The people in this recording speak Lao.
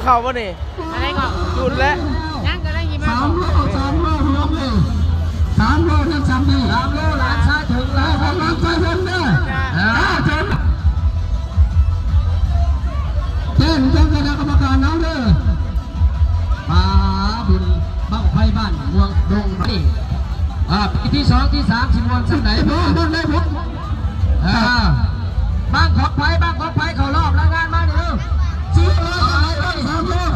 ເຂົ້າບໍ່ນີ້? ອັນໃດກໍ ຢຸດແລ້ວ ຍັງກຳລັງຊິມາ ສາມໂລ ສາມໂລ ພີ່ນ້ອງເອີຍ ສາມໂລ ຍັງສຳນີ້ ສາມໂລ ຫຼານຊາຍເຖິງແລ້ວ ຂອງຫຼານຊາຍເຖິງເດີ ອ່າ ເຖິງ ແຈ້ງເຖິງຄະນະກຳມະການເຮົາເດີ ປາບຸນບັ້ງໄຟບ້ານມ່ວງດົງນີ້ ອ່າ ປີທີສອງທີສາມ ຊິມ່ວນສ່ຳໃດ ເບິ່ງ ເບິ່ງໄດ້ບໍ່ ອ່າ ບັ້ງຂອງໃຜ ບັ້ງຂອງໃຜ ເຂົ້າລອບ ລາຍງານມາເດີ ສີ່ຮ້ອຍ ສາມຮ້ອຍ